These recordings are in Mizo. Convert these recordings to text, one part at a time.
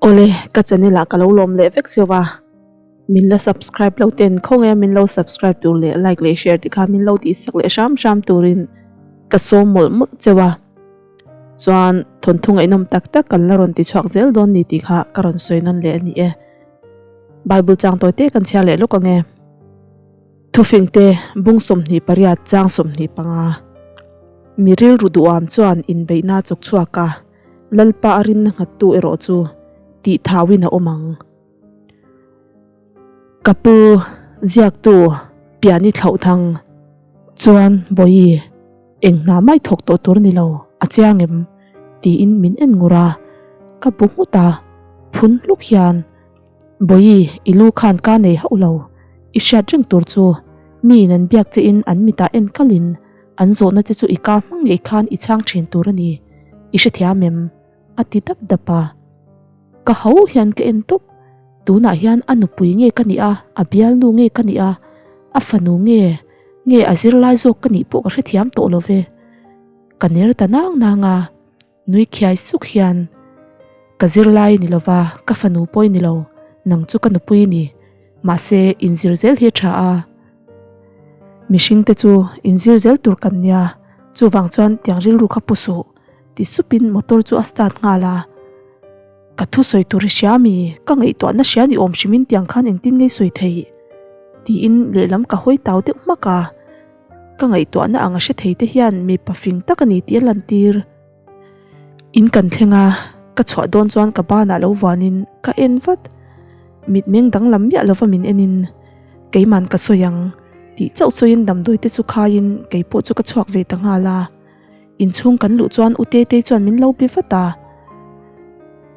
Awle, ka channel ah ka lo lawm leh vek zeuh a, min la subscribe lo ten khawnge min lo subscribe tur leh like leh share te kha min lo tih sak leh hram hram turin ka sawm mawlh mawlh cheu a, chuan thawnthu ngaihnawm tak tak kan la rawn ti chhuak zel dawn ni tih kha ka rawn sawi nawn leh a ni e. Bible chang tawi te kan chhiar leh lawk ang e. Thufingte bung 28 chang 25. Mi rilru duham chuan inbeihna chawk chhuak a. Lalpa a rinna nghattu erawh chu tih thauin a awm ang. Ka pu, ziaktu, pian i thlauh thang. Chuan, Bawihi, eng hna mai thawk tawh tur ni lo, a chiang em? tiin min en ngur a, ka bu nghut a, phun hluk hian, Bawihi, i lu khan ka nei hauh lo, i hriat reng tur chu miin an biak che in an mitah en kalin An zawhna te chu i ka hmang ngei khan i chhang thin tur a ni, i hrethiam em? a ti dap dap a. Ka ho hian ka en tawp, tunah hian a nupui nge ka nih a, a bialnu nge ka nih a, a fanu nge, nge a zirlai zawk ka nih pawh ka hrethiam tawh lo ve. Ka ner ta nang nang a. Nui khiai suk hian, Ka zirlai ni lova, ka fanu pawh i ni lo, nang chu ka nupui i ni. Mahse, inzir zel hi a tha a. Mihring te chu inzir zel tur kan nia, chuvang chuan tiang rilru kha pu suh, ti supin motor chu a start nghal a. Ka thusawi tur i hria mi? Ka ngaihtuahna hria ni awm hrimin tiang khan engtin ngei sawi theih? tiin lehlam ka hawi tau deuh hmak a. Ka ngaihtuahna ang a hre thei te hian mipa fing tak a ni tih a lantir. In kan thleng a, ka chhuah dawn chuan ka banah lo vuanin ka en vat. Mitmeng danglam miah lova min enin keiman ka sawi ang tih chauh sawiin damdawi te chu khaiin keipawh chu ka chhuak ve ta nghal a. Inchhung kan luh chuan U Tetei chuan min lo be vat a.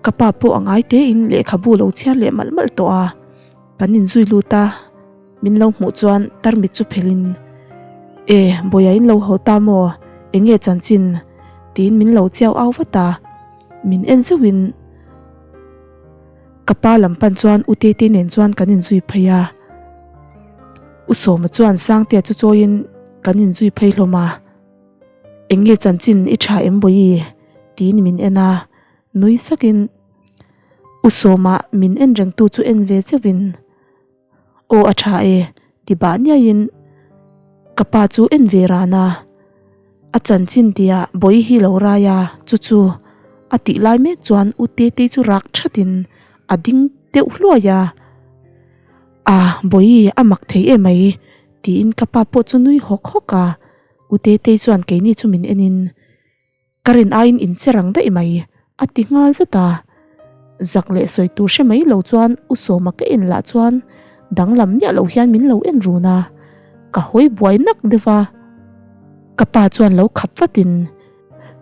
Ka pa pawh a ngai tein lehkhabu lo chhiar leh malh malh tawh a. Kan inzui lut a, min lo hmuh chuan tarmit chu phelhin, E, Bawia in lo haw ta maw? Eng nge chanchin? tiin min lo chiau au vat a, min en zeuhin ka pa lam pan chuan U Tete nen chuan kan inzui phei a. U Sawma chuan Sangtea chu chawiin kan inzui phei hlawm a, Eng nge chanchin i tha em Bawihi? tiin min en a, nui sakin, U Sawma min en rengtu chu en ve cheuhin, Aw a tha e, ti bah niaiin ka pa chu en ve ran a. A chanchin tia Bawihi hi lo rai a, chu chu a tih lai mek chuan U Tetei chu rak thatin a ding deuh hluai a. A, Bawihi a mak thei emai, tiin ka pa pawh chu nui hawk hawk a. U Tetei chuan keini chu min enin. Ka rin aiin in che rang daih mai, a ti nghal zet a. Zak leh sawi tur hre mai lo chuan U Sawma ka en lah chuan danglam miah lo hian min lo en run a, ka hawi buai nak deuh a. Ka pa chuan lo khap vatin,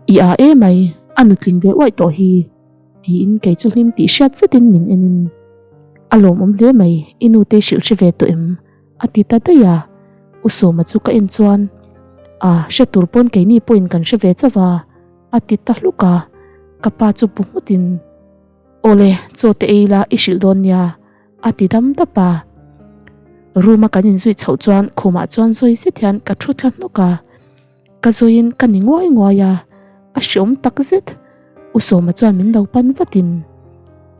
I a e mai, a nutling ve uaih tawh hi, tiin kei chu hlim tih hriat zetin min enin, A lawmawm hle mai, i nute i hrilh hre ve tawh em? A ti ta daih a, U Sawma chu ka en chuan, A, hre tur pawn keini pawhin kan hre ve chauh a, a ti ta hluk a, ka pa chu bu nghutin, Awle, chaw te ei la i hrilh dawn nia, a ti dam dap a. Room a kan inzui chhoh chuan khumah chuan zawi zet hian ka thu thla hnawk a. Ka zawiin ka ni nguai nguai a, a hreawm tak zet. U Sawma chuan min lo pan vatin,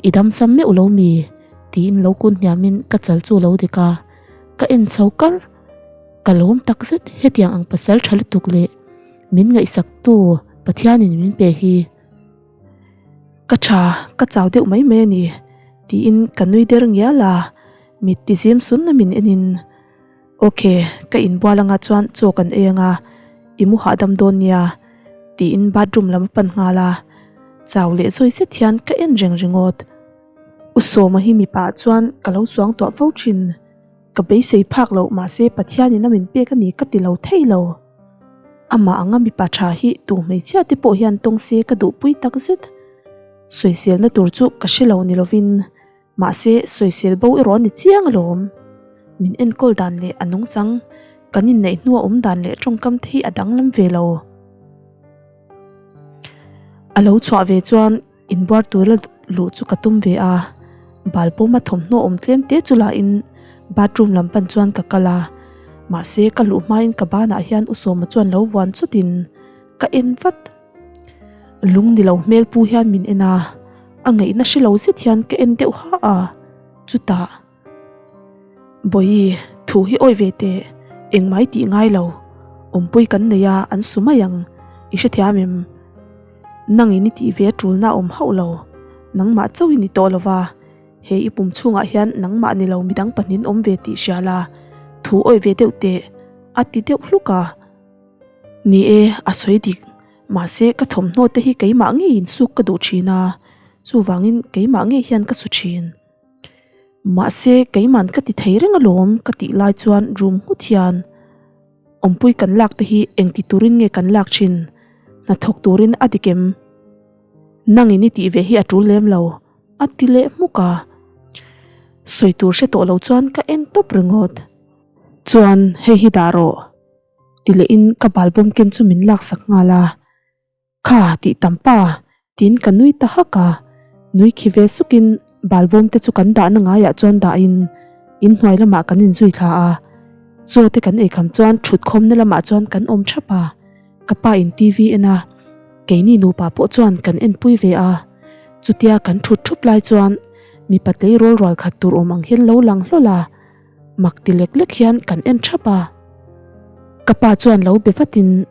I damsam meuh lo mi? tiin lo kun hniamin ka chal chu lo dik a, ka en chho kar. Ka lawm tak zet hetiang ang pasal tha lutuk leh min ngaihsaktu Pathianin min pe hi. Ka tha, ka chau deuh mai mai a ni, tiin ka nui der ngial a, mit ti zim sun a min enin. Ok, ka inbual anga chuan chaw kan ei anga, i mu hahdam dawn nia, tiin bathroom lam a pan nghal a, chau leh zawi zet hian ka en reng ringawt. U Sawma hi mipa ah chuan ka lo chuang tuah fo thin, ka beisei phak loh mahse Pathianin a min pek a ni ka ti lo thei lo. Amah anga mipa tha hi tu hmeichhia te pawh hian tawng se ka duhpui tak zet. Sawiselna tur chu ka hre lo ni lovin. Mahse, sawisel bo erawh a ni chiang alawm. Min enkawl dan leh a nungchang, kan inneih hnua awm dan leh tawngkam te hi a danglam ve lo. A lo chhuah ve chuan inbuar tura luh chu ka tum ve a, bal pawma thawmhnaw awm tlem te chu lahin bathroom lam pan chuan ka kal a. Mahse, ka luh hmain ka banah hian U Sawma chuan lo vuan chutin ka en vat. Lung ni lo hmel pu hian min en a, A ngaihna hre lo zet hian ka en deuh ha a, chutah Bawihi, thu hi awi ve teh, engmai tih ngai lo, awmpui kan nei a, an su mai ang, i hrethiam em? Nangin i tih ve a tulna a awm hauh lo, nangmah chauhin i tawh lo va, he i pum chhungah hian nangmah ni lo midang pahnin awm ve tih hria la, thu awi ve deuh teh, a ti deuh hluk a. Ni e, a sawi dik. Mahse, ka thawmhnaw te hi keimah ngeiin suk ka duh thin a, chuvangin keimah ngei hian ka su thin. Mahse, keiman ka ti thei reng alawm ka tih lai chuan rum nghut hian awmpui kan lak te hi engti turin nge kan lak thin? Hnathawk turin a dik em? Nangin i tih ve hi a tul lem lo, a ti leh hmuk a. Sawi tur hre tawh lo chuan ka en tawp ringawt. Chuan hei hi dah rawh. Ti lehin ka balbawm ken chu min laksak nghal a, Kha tih tam pa, tiin ka nui ta hak a. Nui khi ve sukin balbawm te chu kan dahna ngaiah chuan dahin inhnuai lamah kan inzui thla a. Chaw te kan eikham chuan thutkhawmna lamah chuan kan awm thap a, ka pa in TV en a, keini nupa pawh chuan kan enpui ve a. Chutia kan thut thup lai chuan mipa tleirawl rual khat tur awm ang hian lo lang hlawl a. Mak ti lek lek hian kan en thap a, ka pa chuan lo be vatin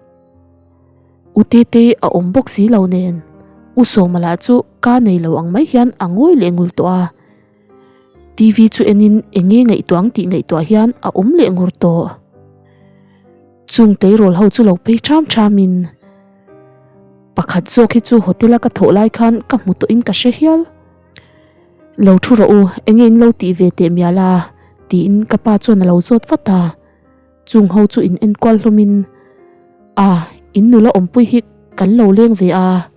U Tetei a awm bawk si lo nen U Sawma lah chu ka nei lo ang mai hian a ngawi leh ngul tawh a, TV chu enin eng nge ngaihtuah ang tih ngaihtuah hian a awm leh ngur tawh. Chung tleirawl ho chu lo phei ṭham ṭhamin pakhat zawk hi chu hotel a ka thawh lai khan ka hmu tawhin ka hre hial. Lo thu rawh u, enge in lo tih ve teh mial a? tiin ka pa chuan a lo zawt vat a. Chung ho chu in enkual hlawmin, A, in nula awmpui hi kan lo leng ve a,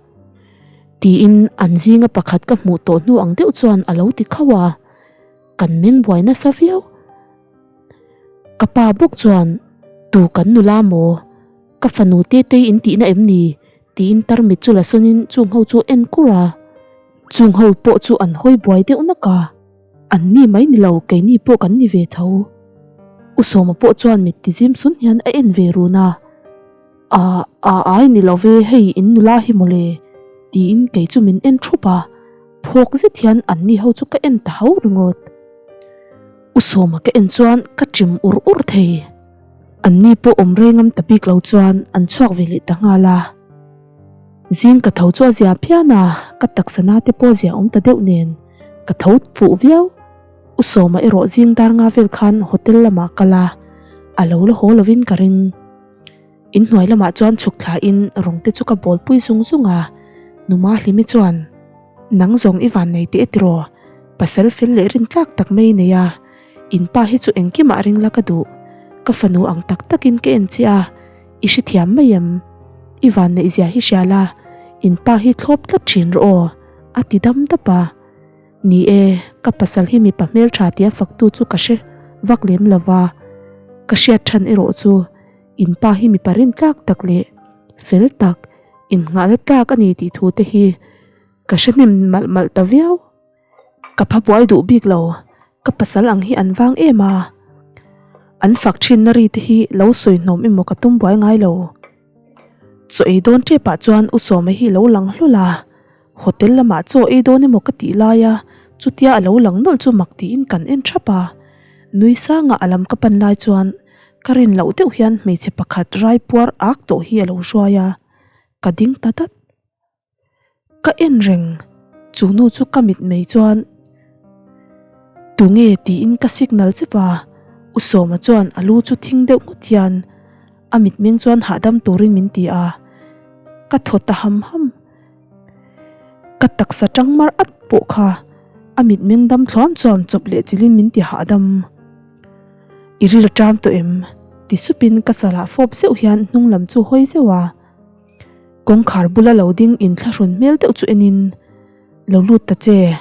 tiin an zinga pakhat ka hmuh tawh hnu ang deuh chuan a lo ti khauh a. Kan meng buai nasa viau. Ka pa bawk chuan, Tu kan nula maw? Ka fanu Tetei in tihna em ni? tiin tarmit chu la sawnin chung ho chu a en kur a. Chung ho pawh chu an hawi buai deuh nak a, an ni mai ni lo keini pawh kan ni ve tho. U Sawma pawh chuan mit ti zim sun hian a en ve run a, A a ai ni lo ve hei in nula hi mawle tiin kei chu min en thup a, phawk zet hian an ni ho chu ka en ta hau ringawt. U Sawma ka en chuan ka chim ur ur thei. An ni pawh awm reng am ta bik lo chuan an chhuak ve leh ta nghal a. Zing ka tho chu a zia phian a, ka taksa na te pawh zia awm ta deuh nen ka tho fuh viau. U Sawma erawh zing dar nga vel khan hotel lamah kal a, a lo la haw lovin ka ring. Inhnuai lamah chuan chhuk thlain rawng te chu ka bawl pui zung zung a, Numa Hlimi chuan, Nang zawng i van nei teh tiraw, pasal fel leh rin tlak tak mai i nei a, in pa hi chu engkimah ring la ka duh, ka fanu ang tak takin ka en che a, I hrethiam mai em? I vanneih zia hi hria la, in pa hi thlawp tlat thin rawh aw, a ti dam dap a. Ni e, ka pasal hi mipa hmeltha tia faktu chu ka hre vak lem lo va, ka hriat than erawh chu in pa hi mipa rintlak tak leh fel tak, innghahna tlak a ni tih thu te hi ka hre hnem malh malh ta viau. Ka pha buai duh bik lo, ka pasal ang hi an vang em a, an fak thinna ri te hi lo sawi hnawm emaw ka tum buai ngai lo. Chaw ei dawn tep ah chuan U Sawma hi lo lang hlawl a, hotel lamah chaw ei dawn emaw ka tih lai a, chutia a lo lang nawlh chu mak tiin kan en thap a. Nui sanga a lam ka pan lai chuan ka rin loh deuh hian hmeichhe pakhat rai puar ak tawh hi a lo hruai a, ka ding ta dat. Ka en reng, chu nu chu ka mit mai chuan Tunge tiin ka signal chep a, U Sawma chuan a lu chu thing deuh nghut hian a mitmeng chuan hahdam turin min ti a, ka thaw ta ham ham. Ka taksa tang mar at pawh kha a mitmeng dam thluam chuan chawp leh chilhin min ti hahdam. I ril ṭam tawh em? ti supin ka chalah fawp zeuh hian hnung lam chu hawi zeuh a. Kawngkhar bula lo ding inthlahrun hmel deuh chu enin, Lo lut ta che,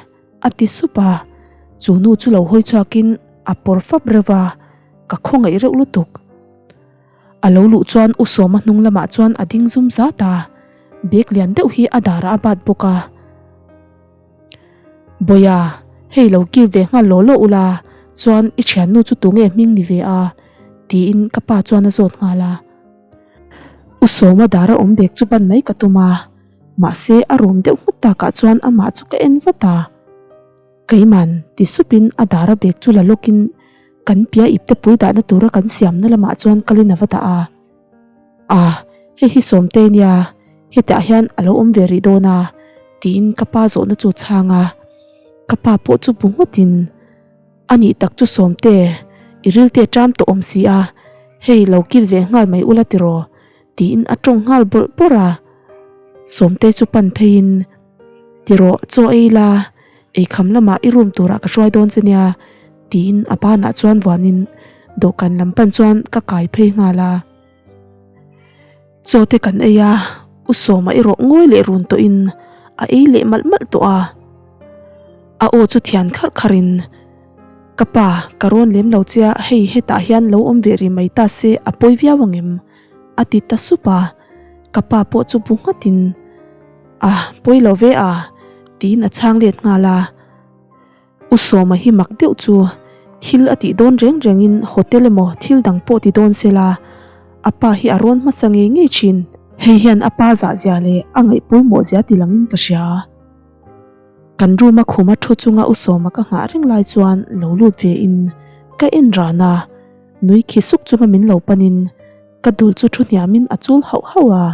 a ti sup a. Chu nu chu lo hawi chhuakin a pawr fap reuh a, ka khawngaih reuh lutuk. A lo luh chuan U Sawma hnung lamah chuan a ding zum zat a, bag lian deuh hi a darah a bat bawk a. Bawia, hei lo kir ve nghal law law ula, chuan i thiannu chu tunge hming ni ve a? tiin ka pa chuan a zawt nghal a. U Sawma dara awm bek chu ban mai ka tum a, Mahse a rum deuh nghut takah chuan amah chu ka en vat a. Keiman ti supin a dara bag chu la lawkin kan pia ipte pui dahna tura kan siamna lamah chuan kalin a va dah a. A, hei hi Sawmtei nia, hetah hian a lo awm ve rih dawn a, tiin ka pa zawhna chu chhang a. Ka pa pawh chu bu ngawtin, A nih tak chu Sawmte, i rilte ṭam tawh awm si a, hei lo kil ve nghal mai ula tiraw, tiin a tawng nghal bawrh bawrh a. Sawmtei chu pan pheiin, Tiraw, chaw ei la, eikham lamah i room turah ka hruai dawn che nia, tiin a banah chuan vuanin dawhkan lam pan chuan ka kai phei nghal a. Chaw te kan ei a, U Sawma erawh ngawi leh run tawhin a ei leh malh malh tawh a. A aw chu thian kharh kharhin, Ka pa, ka rawn lem lo che a, hei hetah hian lo awm ve rih mai ta se a pawi viau ang em? A ti ta sup a, ka pa pawh chu bu nghatin, A, pawi lo ve a, tiin a chhang let nghal a. U Sawma hi mak deuh chu thil a tih dawn reng rengin hotel emaw thil dang pawh ti dawn se la, a pa hi a rawn hmasa ngei ngei thin. Hei hian a pa zah zia leh a ngaih pawimawh zia ti langin ka hria. Kan room a khuma thu chunga U Sawma ka nghah reng lai chuan lo lut ve in ka en ran a, nui khi suk chunga min lo panin ka dul chu thu hniamin a chul hauh hauh a.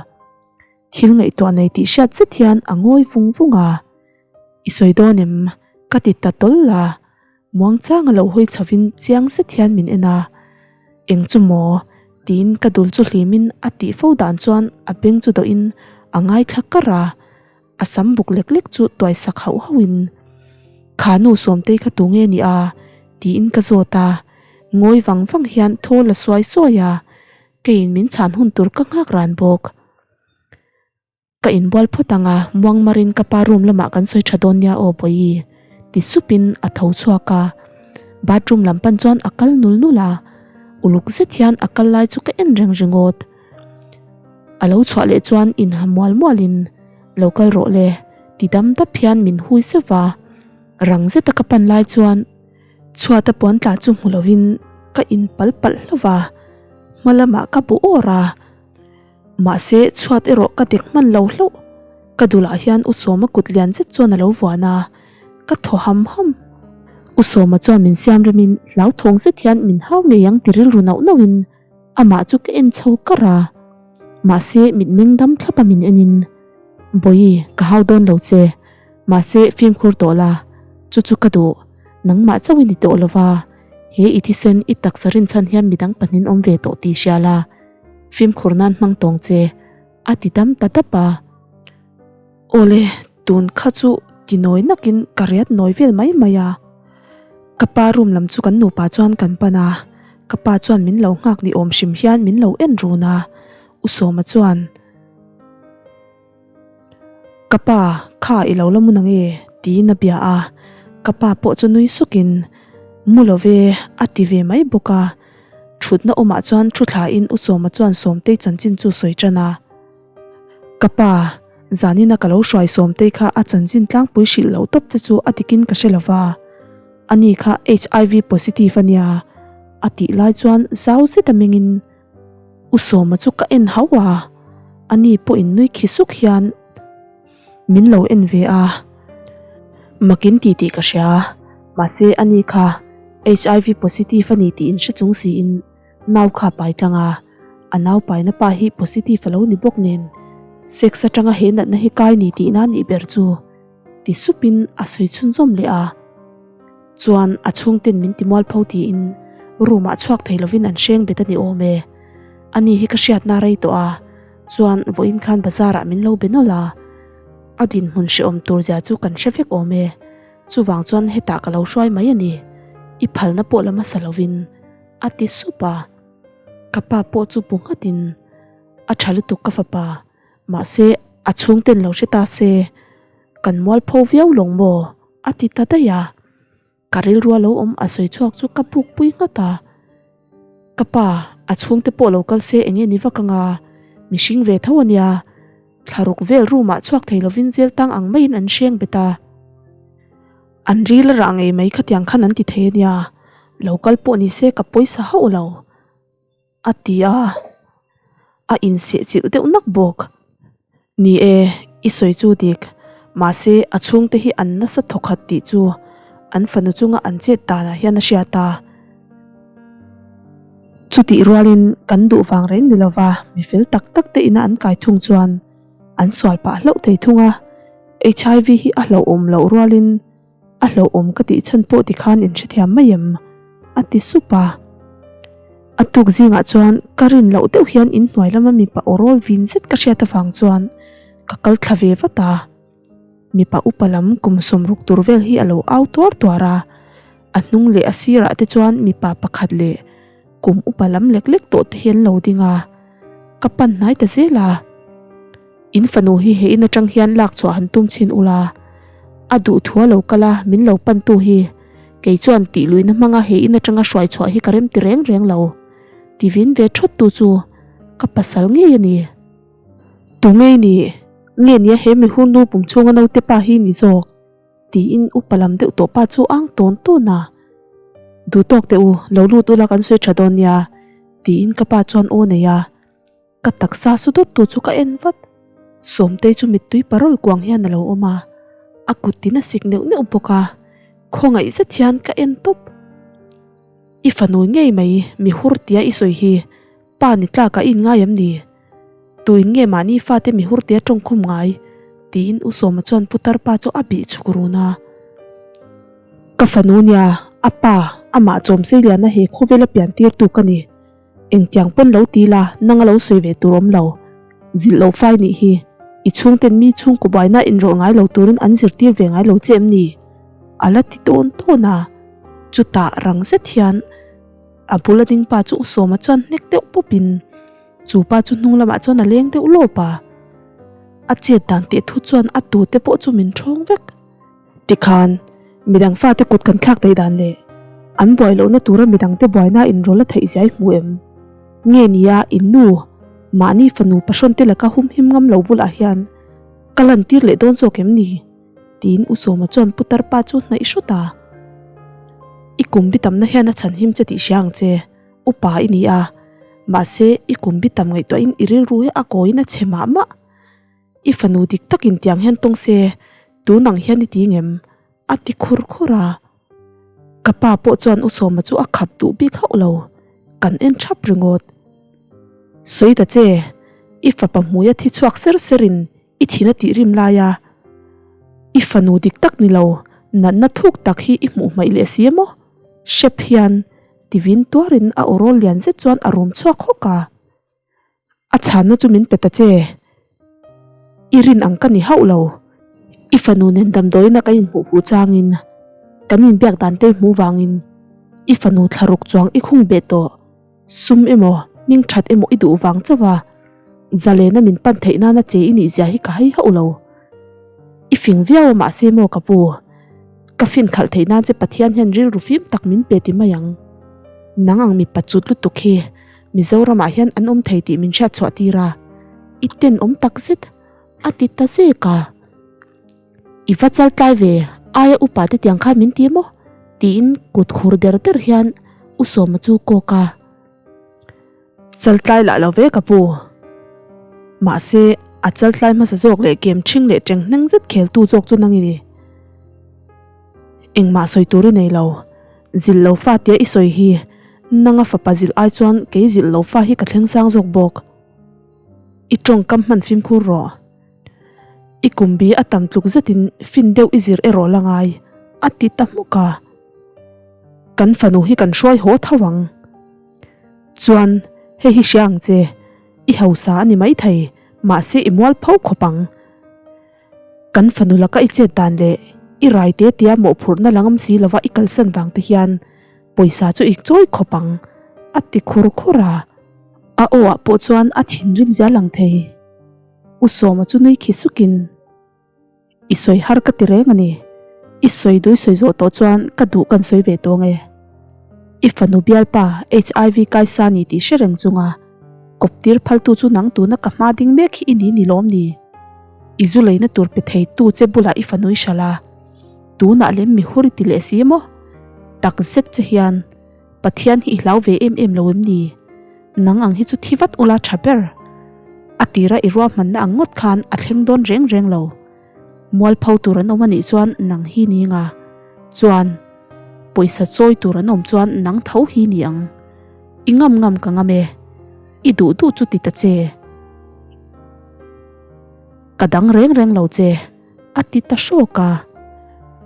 Thil ngaihtuah nei tih hriat zet hian a ngawi vung vung a. I sawi dawn em? Ka ti ta tawl a, muangchang a lo hawi chho in chiang zet hian min en a, Eng chu maw? tiin ka dul chu hlim in a tih fo dan chuan a beng chu dawh in a ngaithla kar a, a sam buk lek lek chu tuai sak hauh hauh in, Kha nu Sawmtei kha tu nge ni a? tiin ka zawt a, ngawi vang vang hian thaw la suai suai a, keiin min chhan hun tur ka nghak ran bawk. Ka inbual phawt ang a, muangmarin ka pa room lamah kan sawi tha dawn nia aw Bawihi, ti supin a tho chhuak a. Bathroom lam pan chuan a kal nul nul a, uluk zet hian a kal lai chu ka en reng ringawt. A lo chhuah leh chuan inha mual mualin, Lo kal rawh le, ti dam dap hian min hui zeuh va. Rang zeta ka pan lai chuan chhuata puan tla chu hmu lovin ka inpal palh hlauh va, hma lamah ka bu awr a. Mahse, chhuat erawh ka dek hman lo hlauh. Ka dulah hian U Sawma kut lian zet chuan a lo vuan a, ka thaw ham ham. U Sawma chuan min siam remin hlauthawng zet hian min hau ngei ang ti rilru nauh nauhin amah chu ka en chho kar a. Mahse, mitmeng dam thlap a min enin, Bawihi, ka hau dawn lo che. Mahse, fimkhur tawh la, chu chu ka duh. Nangmah chauh i ni tawh lo va, he i thisen i taksa rinchhan hian midang pahnin awm ve tawh tih hria la. Fimkhur nan hmang tawng che, a ti dam ta dap a. Awle, tun kha chu ti nawi nakin ka riat nawi vel mai mai a. Ka pa room lam chu kan nupa chuan kan pan a, ka pa chuan min lo nghak ni awm hrim hian min lo en run a, U Sawma chuan. Ka pa, kha i lo la mu nange? tiin a bia a, ka pa pawh chu nui sukin, Mu lo ve, a ti ve mai bawk a. Thutna awmah chuan thu thlain U Sawma chuan Sawmtei chanchin chu sawi tan a. Ka pa, zanina ka lo hruai Sawmtei kha a chanchin tlangpui hrilh loh tawp te chu a dikin ka hre lo va, ani kha HIV positive a nia, a tih lai chuan zau zet a mengin, U Sawma chu ka en hauh a, ani pawhin nui khi suk hian min lo en ve a, makin ti tih ka hria, mahse ani kha HIV positive a ni tih inhre chung siin nau kha a pai tlang a, a nau paina pa hi positive a lo ni bawk nen sex atanga he natna hi kai ni tihna a nih ber chu ti supin a sawi chhunzawm leh a. Chuan a chhungten min ti mualpho tiin room ah chhuak thei lovin an hreng bet a ni awm e. Ani hi ka hriatna rei tawh a, chuan vawiin khan bazar ah min lo be nawlh a. A dinhmun hrehawm tur zia chu kan hre vek awm e. Chuvang chuan hetah ka lo hruai mai a ni. I phalna pawh la hmasa lovin a ti sup a. Ka pa pawh chu bu nghatin a tha lutuk ka fapa, mahse a chhungten lo hre ta se kan mualpho viau lawng maw? A ti ta daih a, ka rilrua lo awm a sawi chhuak chu ka buk pui nghat a. Ka pa, a chhungte pawh lo kal se eng nge ni vak anga, mihring ve tho a nia, thlaruk vel room ah chhuak thei lovin zel tang ang maiin an hreng bet a. An ril a rah ngei mai khatiang khan an ti thei a nia, lo kal pawh ni se ka pawisa hauh lo. A ti a, a inseh chilh deuh nak bawk. Ni e, I sawi chu dik, mahse a chhungte hi an nasa thawkhat tih chu an fanu chunga an chet danah hian a hriat a. Chutih rualin kan duh vang reng ni lova mi fel tak tak te ina an kai thung chuan an sual pah hlauh thei thung a. HIV hi a hlauhawm loh rualin A hlauhawm ka tih chhan pawh tikhan in hrethiam mai em? a ti sup a. A tuk zingah chuan ka rin loh deuh hian in hnuai lama mipa aw rawl vin zet ka hriat avang chuan ka kal thla ve vat a. Mipa upa lam kum sawmruk tur vel hi a lo au tuar tuar a, a hnung leh a sirah te chuan mipa pakhat leh kum upa lam lek lek tawh te hi an lo ding a, ka pan hnai ta zel a. In fanu hi he in atang hian lak chhuah han tum chhin ula, a duh thua lo kal a min lo pan tu hi kei chuan tih luihna hmanga he in atanga hruai chhuah hi ka rem ti reng reng lo ti vin ve thawt tu chu ka pasal ngei a ni. Tu ngei ni? Nge nia he mihur nu pum chhunga naute pa hi ni zawk? Tiin upa lam deuh tawh pa chu ang tawn tawn a. Duh tawk teh u, lo lut ula kan sawi tha dawn nia tiin ka pa chuan aw nei a. Ka taksa su dawt tu chu ka en vat. Sawmtei chu mittui parawl kuang hian a lo awm a, a kut tin a sik neuh neuh bawk a, khawngaih zet hian ka en tawp. I fanu ngei mai mi hur tia i sawi hi pa ni tlak ah i inngai em ni? Tuin nge mahni fate mi hur tia tawngkhum ngai? tiin U Sawma chuan putar pa chu a bih chhuk run a. Ka fanu nia, a pa, amah chawmsei liana he khawvela pian tirtu ka ni. Engtiang pawn lo ti la, nang a lo sawi ve tur awm lo. Zilh lo fai nih hi, i chhungten mi chhungkaw buaina inrawlh ngai lo turin an zirtir ve ngai lo che em ni? A la ti tawn tawn a. Chutah rang zet hian a bul a ding pa chu U Sawma chuan hnek deuh pawpin chu pa chu hnung lamah chuan a leng deuh lawp a. A chet dan teh thu chuan a tute pawh chu min ṭhawng vek. Tikhan, midang fate kut kan thlak daih dan leh an buai lohna tura midangte buaina inrawl a theih zia i hmu em? Nge nia in nu, mahni fanu pahrawn te laka humhim ngam lo bulah hian ka lantir leh dawn zawk em ni? tiin U Sawma chuan putar pa chu hnaih hrut a. I kum bi tamna hian a chhanhim che tih hria ang che, upa i ni a, mahse i kum bi tam ngaihtuahin i rilru hi a kawiin a chhe mah mah. I fanu dik takin tiang hian tawng se, tun ang hian i ti ngem? a ti khur khur a. Ka pa pawh chuan U Sawma chu a khap duh bik hauh lo, kan en thap ringawt. Sawi ta che, i fapa hmuia thi chhuak ser serin i thin a tih rim lai a, i fanu dik tak ni lo, natna thuk tak hi i hmuh hmaih leh si emaw? Hrep hian tivin tuarin a awrawl lian zet chuan a rum chhuak hawk a. A chhanna chu min pe ta che. I rin ang ka ni hauh lo. I fanu nen damdawiin a kan inhmuh fuh changin, kan inbiak dan te hmuh vangin i fanu thlaruk chuang i khung beh tawh. Sum emaw, hming that emaw i duh vang chauh a, zalena min pan theih nana che i nih zia hi ka hai hauh lo. I fing viau a mahse maw ka pu? Ka fin khalh theih nan che Pathian hian rilru fim tak min pe ti mai ang. Nang ang mipa chut lutuk hi Mizoramah hian an awm thei tih min hriat chhuah tir a, i tenawm tak zet a ti ta zek a. I va chal tlai ve, aia upa te tiang khan min ti maw? tiin kut khur der der hian U Sawma chu kawk a. Chal tlai lah lo ve ka pu. Mahse, a chal tlai hmasa zawk leh kem ṭhing leh ṭeng hneng zet kheltu zawk chu nang i ni. Engmah sawi tur i nei lo. Zilh lo fa tia i sawi hi nanga fapa zilh ai chuan kei zilh lo fa hi ka thleng sang zawk bawk. I tawngkam hman fimkhur rawh. I kum bi a tam tluk zetin fin deuh i zir erawh la ngai, a ti ta hmuk a. Kan fanu hi kan hruai haw tho ang. Chuan hei hi hria ang che, i hausa a ni maithei, mahse i mual pho khawp ang. Kan fanu laka i chet dan leh i rai te tia mawhphurhna la ngam si lova i kalsan vang te hian pawisa chu i chawi khawp ang, a ti khur khur a. A aw ah pawh chuan a thinrim zia lang thei. U Sawma chu nui khi sukin, I sawi har ka ti reng a ni. I sawi dui sawi zawh tawh chuan ka duh kan sawi ve tawng e. I fanu bialpa HIV kaisa ni tih hre reng chunga kawp tir phaltu chu nang tuna ka hma ding mek hi i ni ni lawm ni? I zu leina tur pe thei tu che bulah i fanui hralh a, tunah lem mi hur i ti leh si maw? Tak zet che hian Pathian hi i hlau ve em em lo em ni? Nang ang hi chu thi vat ula tha ber. A tira i ruahmanna ang ngawt khan a thleng dawn reng reng lo. Mualpho tur an awm anih chuan nang hi ni nga. Chuan, pawisa chawi tur an awm chuan nang tho hi ni ang. I ngam ngam ka ngam e. I duh duh chu ti ta che. Ka dang reng reng lo che, a ti ta hrawk a.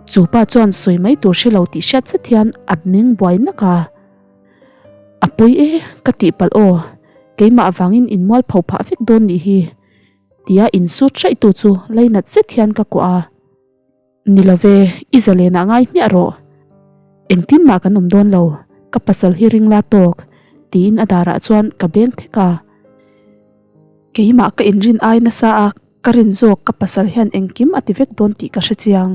Chu pa chuan sawi mai tur hre lo tih hriat zet hian a meng buai nak a. A pawi e, ka tih palh aw, keimah avangin in mual pho phah vek dawn nih hi, tia insut hraih tu chu lainat zet hian ka kuah a. Ni lo ve, i zalenah ngai hmiah rawh. Engtin mah kan awm dawn lo, ka pasal hi ring la tawk, tiin a darah chuan ka beng thek a. Keimah ka inrin ai nasa a, ka rin zawk ka pasal hian engkim a ti vek dawn tih ka hre chiang.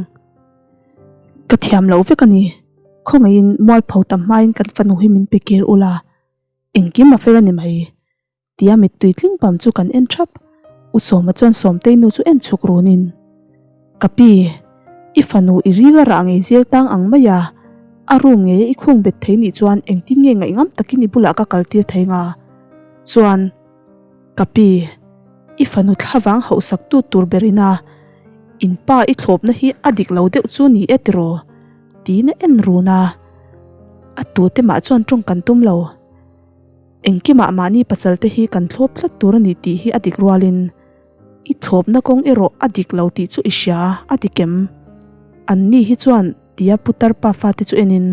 Ka thiam loh vek a ni. Khawngaihin mualpho tam hmain kan fanu hi min pe kir ula, engkim a fel a ni mai. Tia mittui tling pam chu kan en thap. U Sawma chuan Sawmtei nu chu en chhuk runin, Ka pi, i fanu i ril a rah ngei zel tang ang mai a, a room ngeia i khung bet thei nih chuan engtin nge ngaihngam takin i bulah ka kal tir thei nga? Chuan, Ka pi, i fanu thlavang hauhsak tu tur berin a, in pa i thlawpna hi a dik lo deuh chu ni e tiraw? Tiin a en run a. A tute mah chuan tawng kan tum lo. Engkimah mahni pasal te hi kan thlawp tlat tur a ni tih hi a dik rualin i thlawpna kawng erawh a dik lo tih chu i hria a dik em? An ni hi chuan tia putar pa fate chu enin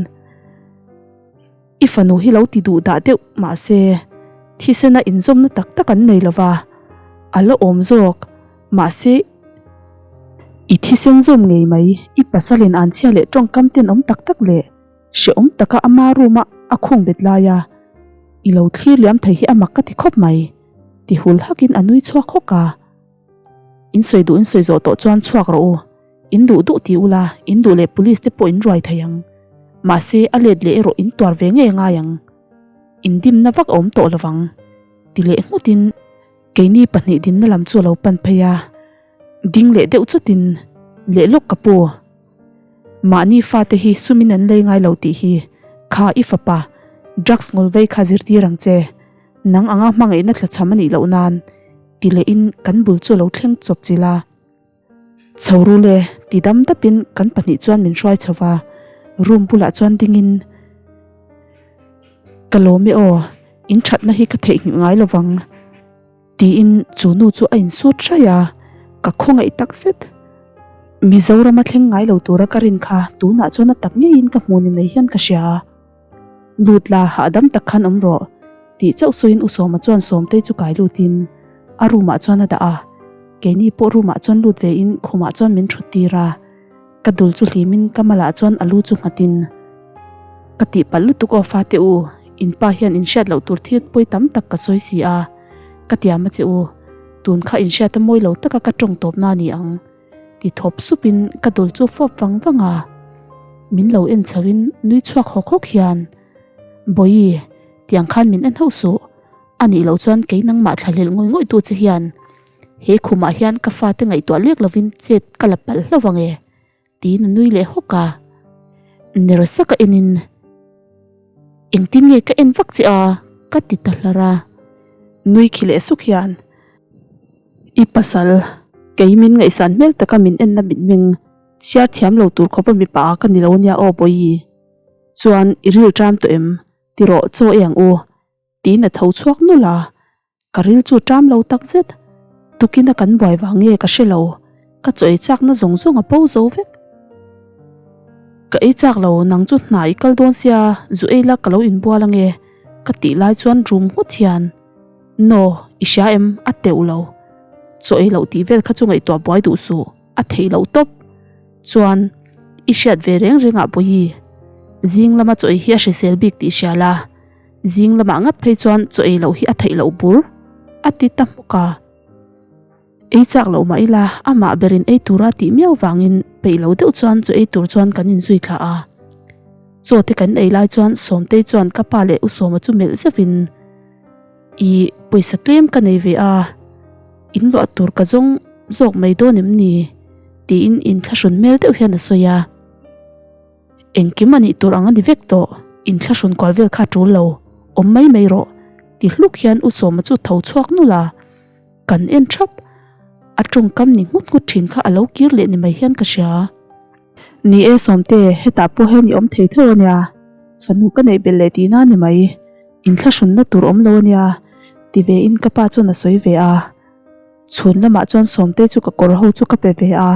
i fanu hi lo ti duh dah deuh mahse thisena inzawmna tak tak an nei lova a la awm zawk mahse i thisen zawm ngei mai i pasalin an chhia leh tawngkam tenawm tak tak leh Hrehawm taka ama room a a khung bet lai a, i lo thlir liam thei hi a mak ka ti khawp mai, ti hul hakin a nui chhuak hawk a. In sawi duh in sawi zawh tawh chuan chhuak rawh u, in duh duh ti ula, in duh leh police te pawh in ruai thei ang. Mahse a let leh erawh in tuar ve ngei ngai ang. In dimna vak a awm tawh lovang, ti leh nghutin keini pahnih dinna lam chu a lo pan phei a. Ding leh deuh chawtin leh lawk ka pu. Mahni fate hi sumin an lei ngai lo tih hi kha i fapa drugs ngawl vei kha zirtir ang che. Nang anga hmangaihna thlachham a nih loh nan ti lehin kan bul chu a lo thleng chawp chilh a. Chho rul e ti dam dapin kan pahnih chuan min hruai chho va, room bulah chuan dingin ka lawm e aw, in thatna hi ka theihnghilh ngai lovang. Tiin chu nu chu a insut hraih a, ka khawngaih tak zet. Mizorama thleng ngai lo tura ka rin kha tunah chuan a tak ngeiin ka hmu ni mai hian ka hria. Lut la hahdam tak khan awm rawh tih chauh sawiin U Sawma chuan Sawmtei chu kai lutin a room ah chuan a dah a, keini pawh room ah chuan lut vein khumah chuan min thut tir a. Ka dul chu hlimin ka malah chuan a lu chu nghatin ka tihpalh lutuk aw fate u, in pa hian in hriat loh tur thil pawi tam tak ka sawi si a, ka tiam a che u, tun kha in hriat a mawi lo taka ka tawng tawpna a ni ang ti thawp supin ka dul chu fawp vang vang a, min lo en chhoin nui chhuak hawk hawk hian Bawihi tiang khan min en hauh suh, a nih loh chuan kei nangmah thlahlel ngawih ngawih tu che hian He khumah hian ka fate ngaihtuah lek lovin chet ka la palh hlauh ang e, tiin a nui leh hawk a. Ner saka enin, Engtin nge ka en vak che a? ka ti ta hlar a. Nui khi leh suk hian, I pasal, kei min ngaihsan hmel taka min enna mitmeng chhiar thiam lo tur khawpa mipa ka ni lo nia aw Bawihi. Chuan i ril ṭam tawh em? Ti rawh chaw ei ang u. Tiin a tho chhuak nulh a, ka ril chu ṭam lo tak zet. Tukina kan buai vang nge ka hre lo, ka chaw ei chakna zawng zawng a bo zo vek. Ka ei chak lo, nang chu hna i kal dawn sia, zu ei la ka lo inbual ange, ka tih lai chuan rum nghut hian, Naw, i hria em? A teuh lo. Chaw ei loh tih vel kha chu ngaihtuah buai duh suh, a theih loh tawp. Chuan, i hriat ve reng rengah Bawihi, zing lama chaw ei hi a hrisel bik tih hria la, Zing lamah ngat phei chuan chaw ei loh hi a theih loh bur, a ti ta hmuk a. Ei chak loh mah ila amah berin ei tura tih miau vangin peih lo deuh chuan chaw ei tur chuan kan inzui thla a. Chaw te kan ei lai chuan Sawmtei chuan ka pa leh U Sawma chu melh zeuhin, Ih, pawisa tlem ka nei ve a, in luah tur ka zawng zawk mai dawn em ni? tiin inthlahrun hmel deuh hian a sawi a. Engkim a nih tur ang a ni vek tawh, inthlahrun kual vel kha a tul lo, awm mai mai rawh, ti hluk hian U Sawma chu tho chhuak nulh a. Kan en thap. A tawngkam ni nghut nghut thin kha a lo kir leh ni mai hian ka hria. Ni e Sawmte, hetah pawh hian i awm thei tho a nia. Fanu ka neih belh leh tihna a ni mai. Inthlahrunna tur awm lo a nia, ti ve in ka pa chuan a sawi ve a. Chhun lamah chuan Sawmte chu ka kawr ho chu ka pe ve a,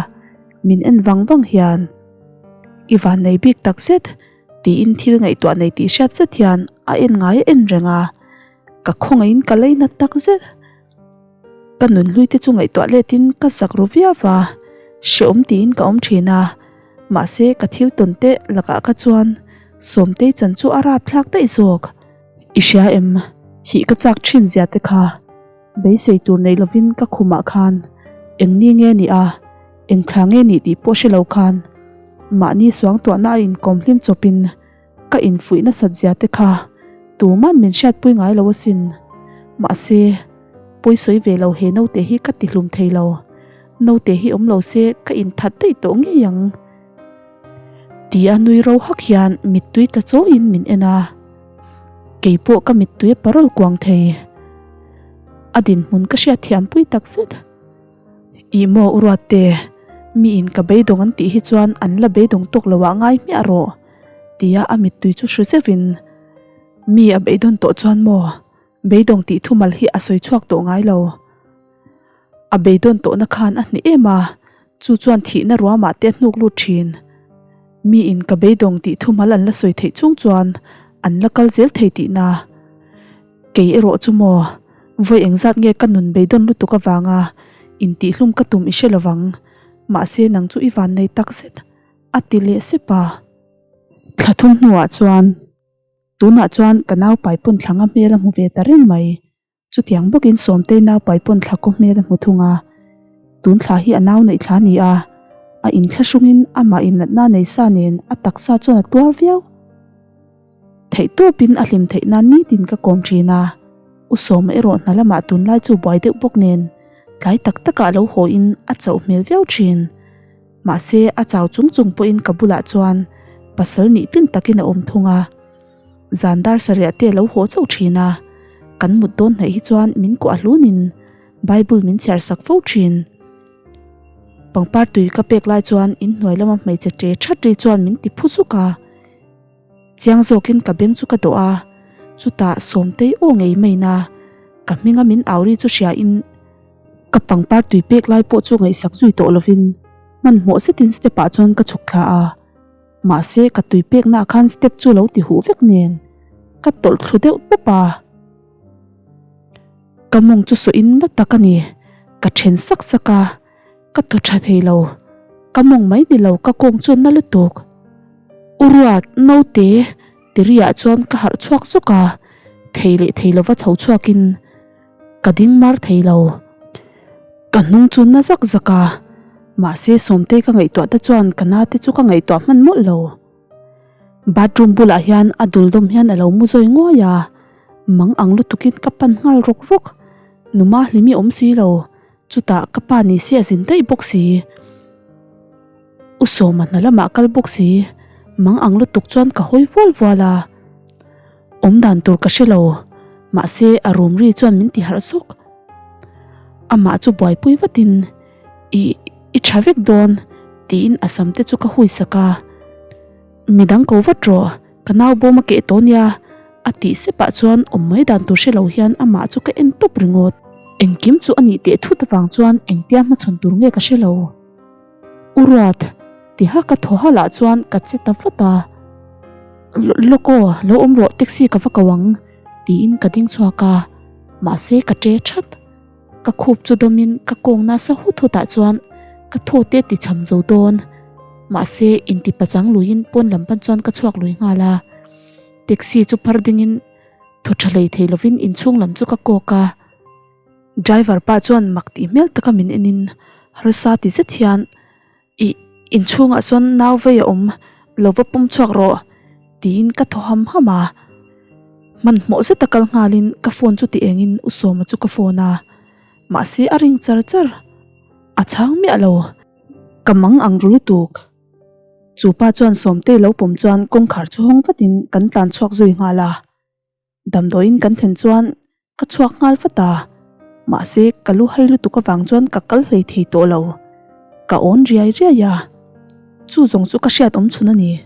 min en vang vang hian, I van nei bik tak zet, tiin thil ngaihtuah nei tih hriat zet hian a en ngai a en reng a, ka khawngaihin ka leinat tak zet. Ka nunhlui te chu ngaihtuah letin ka zak ru viau va, hrehawm tiin ka awm thin a, mahse ka thil tawn te lakah kha chuan Sawmtei chan chu a rapthlak daih zawk. I hria em? Thih ka chak thin zia te kha beisei tur nei lovin ka khumah khan eng ni nge ni a, eng thla nge ni tih pawh hre lo khan mahni suangtuahna a inkawm hlim chawpin Ka infuih nasat zia te kha tuman min hriatpui ngai lo asin. Mahse, pawi sawi ve lo he naute hi ka ti hlum thei lo. Naute hi awm lo se ka inthat daih tawh ngei ang. Tia nui ro hak hian mittui tla chawiin min en a. Keipawh ka mittui a parawl kuang thei. A dinhmun ka hriatthiampui takzet. Ih maw u Ruatte, miin ka beidawng an tih hi chuan an la beidawng tawk lo ah ngai hmiah rawh, tia a mittui chu hru zeuhin, Mi a beidawn tawh chuan maw, beidawng tih thumal hi a sawi chhuak tawh ngai lo. A beidawn tawhna khan a hneh em a, chu chuan thihna ruamah te a hnuk lut thin. Miin ka beidawng tih thumal an la sawi theih chung chuan an la kal zel thei tihna. Kei erawh chu maw, vawi engzat nge ka nun beidawn lutuk avanga intihhlum ka tum i hre lovang, mahse nang chu i van nei tak zet, a ti leh sep a. Thla thum hnuah chuan, tunah chuan ka nau paipawn thlanga hmel a hmu ve ta reng mai. Chutiang bawkin Sawmtei nau paipawn thla kaw hmel a hmu thung a. Tun thla hi a nau neih thla a ni a, a inthlahrungin amah inlatna nei sa nen a taksa chuan a tuar viau. Theih tawpin a hlim theih nan nitin ka kawm thin a, U Sawma erawh hna lamah tunlai chu buai deuh bawk nen tlai tak takah lo haw in a chauh hmel viau thin. Mahse a chau chung chung pawhin ka bulah chuan pasal nih tlin takin a awm thung a, zan dar sarih te a lo haw chauh thin a, kan mut dawn hnaih hi chuan min kuah hlunin Bible min chhiar sak fo thin. Pangpar tui ka pek lai chuan inhnuai lama hmeichhe ṭe ṭhat ri chuan min ti phu zuk a. Chiang zawkin ka beng chu ka dawh a, chutah Sawmtei aw ngei main a, ka hminga min au ri chu hriain ka pangpar tui pek lai pawh chu ngaihsak zui tawh lovin hmanhmawh zetin step ah chuan ka chhuk thla a, mahse ka tui pekna ah khan step chu lo ti huh vek nen ka tawlh thlu deuh tawp a, ka mawng chu sawh in na tak a ni, ka then sak sak a. Ka thaw tha thei lo, ka mawng mai ni lo ka kawng chuan na lutuk. U Ruat, naute, ti riah chuan ka harh chhuak zawk a, thei leh thei lova chho chhuakin ka ding mar thei lo. Ka hnung chu na zak zak a, mahse Sawmtei ka ngaihtuah te chuan ka na te chu ka ngaihtuah hman mawlh lo. Bathroom bulah hian a dul dawm hian a lo mu zawi nguai a, mang ang lutukin ka pan nghal rawk rawk. Numa hlimi awm si lo. Chutah ka pa ni se a zin daih bawk si. U Sawma hna lamah kal bawk si. Mang ang lutuk chuan ka hawi vual vual a. Awm dan tur ka hre lo. Mahse a room ri chuan min ti harh zawk. Amah chu buaipui vatin I i tha vek dawn tiin a sam te chu ka hui sak a. Midang ko vat rawh. Ka nau bawm a keh tawh nia, a tih sepah chuan awm mai dan tur hre lo hian amah chu ka en tawp ringawt. Engkim chu a nih teh thut avang chuan engtia hmachhawn tur nge ka hre lo. U Ruat, tiha ka thaw halah chuan ka che ta vat a. Lawk aw, lo awm rawh taxi ka va ko ang, tiin ka ding chhuak a, mahse ka ṭe ṭhat. Ka khup chu dawmin ka kawng nasa hut hutah chuan ka thaw te ti cham zo dawn. Mahse inti pachang luiin pawn lam pan chuan ka chhuak lui nghal a. Taxi chu phar dingin thaw tha hlei thei lovin inchhung lam chu ka kawk a. Driver pa chuan mak tih hmel taka min enin harsa ti zet hian Ih, inchhungah sawn nau vei a awm, lo va pawm chhuak rawh, tiin ka thaw ham ham a. Hmanhmawh zeta kal nghalin ka phone chu ti engin U Sawma chu ka phone a, mahse a ring char char, a chhang miah lo. Ka mang ang ru lutuk. Chu pa chuan Sawmtei lo pawm chuan kawngkhar chu hawng vatin kan tlan chhuak zui nghal a. Damdawiin kan thlen chuan ka chhuak nghal vat a. Mahse, ka lu hai lutuk avang chuan ka kal hlei thei tawh lo. Ka awn riai riai a, chu zawng chu ka hriat awm chhun a ni.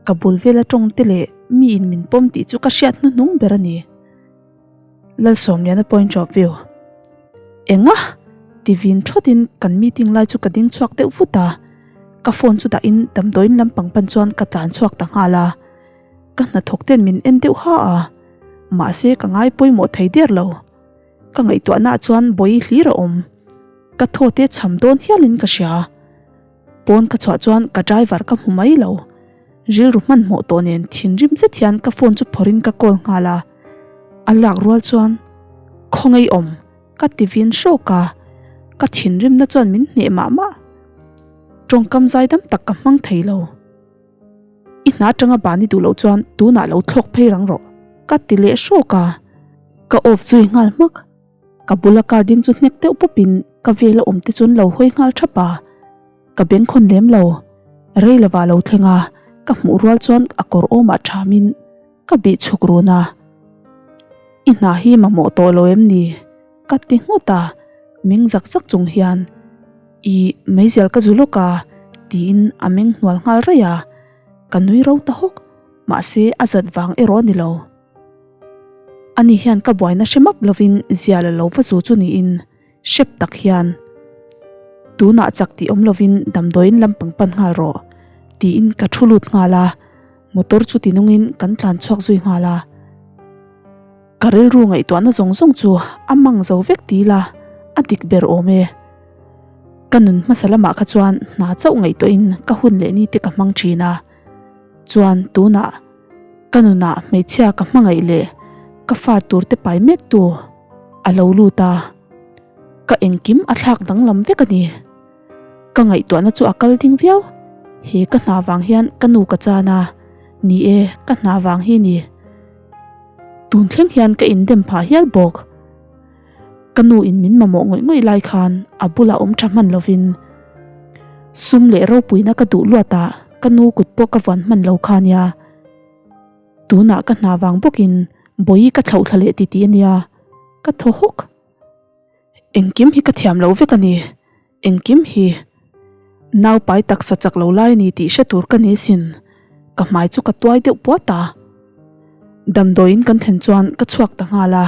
Ka bul vela tawng te leh miin min pawm tih chu ka hriat hnuhnung ber a ni. Lalsawmliana point of view. Enga? Ti vin thawtin kan meeting lai chu ka ding chhuak deuh vut a, ka phone chu dahin damdawiin lampang pan chuan ka tlan chhuak ta nghal a. Ka hnathawk ten min en deuh ha a, mahse ka ngai pawimawh thei der lo. Ka ngaihtuahnaah chuan bawi hlir a awm. Ka thaw te cham dawn hialin ka hria. Pawn ka chhuah chuan ka driver ka hmu mai lo. Rilru hmanhmawh tawh nen thinrim zet hian ka phone chu phawrhin ka call nghal a. A lak rual chuan, Khawngaih awm, ka ti vin hrawk a. Ka thinrimna chuan min hneh mah mah. Tawngkam zaidam tak ka hmang thei lo. I hna atanga ban i duh loh chuan tunah lo thlawk phei rang rawh, ka ti leh hrawk a. Ka off zui nghal hmak. Ka bula car ding chu hnek deuh pawpin ka vela awm te chuan lo hawi nghal thap a. Ka bengkhawn lem lo. Rei lova lo thleng a, ka hmuh rual chuan a kawr awmah thamin ka bih chhuk run a. I hna hi mamawh tawh lo em ni? Ka ti nghut a, meng zak zak chung hian, Ih, meizial ka zu lawk a, tiin a meng hnual nghal raih a. Ka nui ro ta hawk, mahse a zat vang erawh a ni lo. Ani hian ka buaina hre map lovin zial a lo va zu chu niin hrep tak hian, Tunah chak tih awm lovin damdawiin lampang pan nghal rawh, tiin ka thu lut nghal a, motor chu tinungin kan tlan chhuak zui nghal a. Ka rilru ngaihtuahna zawng zawng chu a mang zo vek ti ila a dik ber awm e. Ka nun hmasa lamah kha chuan hna chauh ngaihtuahin ka hun leh ni te ka hmang thin a, chuan tunah ka nunah hmeichhia ka hmangaih leh ka far tur te pai mek tu a lo lut a, ka engkim a thlak danglam vek a ni. Ka ngaihtuahna chu a kal ding viau, he ka hna vang hian ka nu ka chan a, ni e ka hna vang hi ni. Tun thleng hian ka indem phah hial bawk. Ka nu in min mamawh ngawih ngawih lai khan a bulah awm tha hman lovin sum leh ropuina ka duh luat a, ka nu kut pawh ka vuan hman lo kha nia. Tunah ka hna vang bawkin bawi ka thlauh thla leh titih a nia, ka thaw hawk. Engkim hi ka thiam lo vek a ni, engkim hi. Naupai taksa chak lo lai a ni tih hre tur ka ni sin, ka hmai chu ka tuai deuh puat a. Damdawiin kan thlen chuan ka chhuak ta nghal a,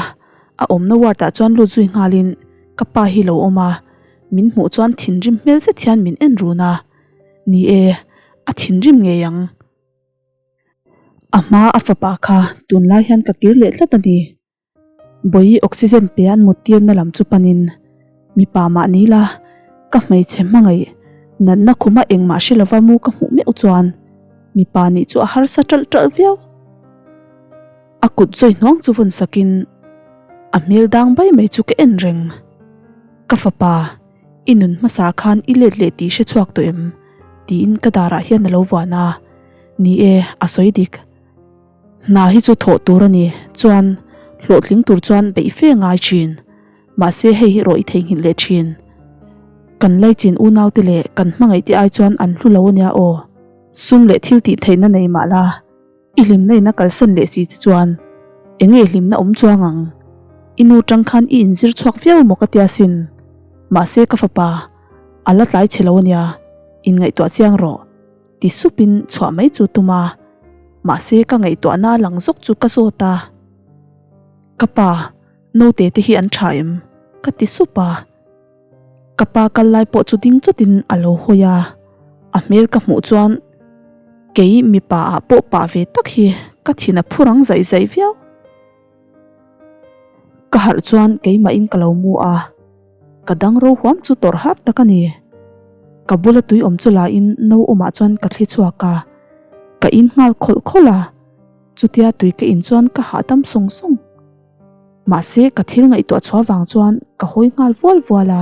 a awmna ward ah chuan lut zui nghalin ka pa hi lo awm a, min hmuh chuan thinrim hmel zet hian min en run a, ni e, a thinrim ngei ang. A hma a fapa kha tunlai hian ka kir leh tlat a ni. Bawi oxygen pe an mut tirna lam chu panin, Mipa mah ni la, ka hmeichhe hmangaih, natna khuma engmah hre lova mu ka hmuh meuh chuan mipa nih chu a harsa ṭalh ṭalh viau. A kut zawi hnuang chu vawn sakin a hmel dang bai mai chu ka en reng. Ka fapa, i nun hmasa khan i let leh tih hre chhuak tawh em? tiin ka darah hian a lo vuan a, Ni e, a sawi dik. Hna hi chu thawh tur a ni, chuan hlawhtling tur chuan beih fe ngai thin. Mahse hei hi rawh i theihnghilh leh thin. Kan laichin unaute leh kan hmangaihte ai chuan an hlu lo a nia aw. Sum leh thil tih theihna nei mah la, i hlimna in a kalsan leh si che chuan eng nge hlimna awm chuang ang? I nu tang khan i inzir chhuak viau maw ka tia sin. Mahse ka fapa, a la tlai che lo a nia, inngaihtuah chiang rawh. Ti supin chhuah mai chu tum a, mahse ka ngaihtuahna lang zawk chu ka zawt a. Ka pa, naute te hi an tha em? Ka ti sup a. Ka pa kal lai pawh chu ding chawtin a lo hawi a, a hmel ka hmuh chuan kei mipa ah pawh pah ve tak hi ka thin a phu rang zaih zaih viau. Ka harh chuan keimahin ka lo mu a. Ka dang ro huam chu tawrh har tak a ni. Ka bula tui awm chu lain no awmah chuan ka thli chhuak a, ka in nghal khawlh khawlh a, chutia tui ka in chuan ka hahdam sawng sawng. Mahse ka thil ngaihtuah chhuah vang chuan ka hawi nghal vual vual a,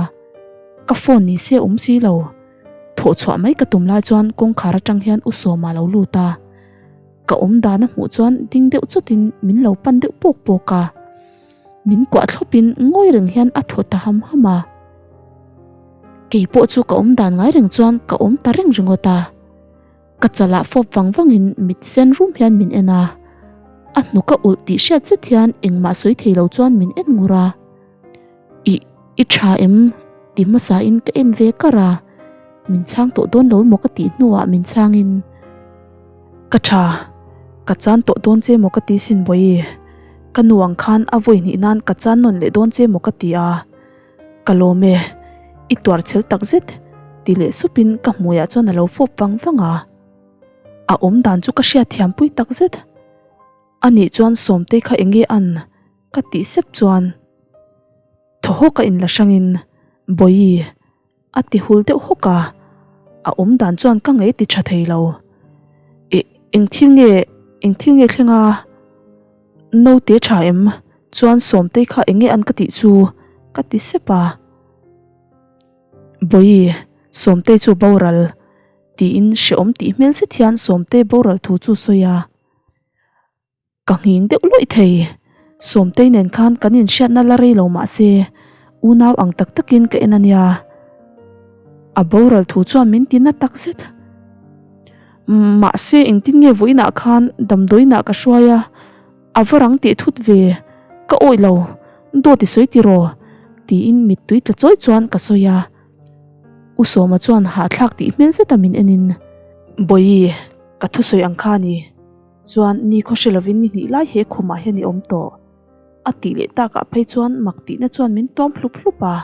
ka phone ni se awm si lo. Thawh chhuah mai ka tum lai chuan kawngkhar atang hian U Sawma lo lut a, ka awm dan a hmuh chuan ding deuh chawtin min lo pan deuh pawk pawk a. Min kuah thlawpin ngawi reng hian a thaw ta ham ham a. Kei pawh chu ka awm dan ngai reng chuan ka awm ta reng ringawt a. Ka chalah fawp vang vangin mit sen rum hian min en a. A hnuk a ulh tih hriat zet hian engmah sawi thei lo chuan min en ngur a. Ih, i tha em? ti hmasa in ka en ve kar a, min chhang tawh dawn lo emaw ka tih hnuah min chhang in, Ka tha, ka chan tawh dawn che maw ka ti sin Bawihi, ka nu ang khan a vawi hnih nan ka chan nawn leh dawn che maw ka ti a, ka lawm e, i tuar chhel tak zet ti leh sup in ka hmuiah chuan a lo fawp vang vang a, a awm dan chu ka hriatthiam pui tak zet. Anih chuan Sawmtei kha enge an? ka tih sep chuan thaw hawk a inla hrangin Bawihi a ti hul deuh hawk a, a awm dan chuan ka ngei ti tha thei lo. Ih eng thil nge eng thil nge thleng a? Naute tha em? Chuan Sawmtei kha enge an ka tih chu? ka ti sep a. Bawihi Sawmtei chu boral tiin hrehawm tih hmel zet hian Sawmtei boral thu chu sawi a. Ka nghing deuh luih thei. Sawmtei nen khan kan inhriatna la rei lo mah se, unau ang tak takin ka en a nia. A boral thu chuan min ti na tak zet. Mahse engtin nge vawiinah khan damdawiinah ka hruai a, a va rang tih thut ve, ka awih lo, dawt i sawi tiraw? tiin mittui tla chawi chuan ka sawi a. U Sawma chuan hahthlak tih hmel zeta min enin, Bawihi, ka thusawi ang kha a ni. Chuan ni khaw hre lovin ni hnih lai he khumah hian i awm tawh. A tih leh takah phei chuan mak tihna chuan min tuam hlup hlup a.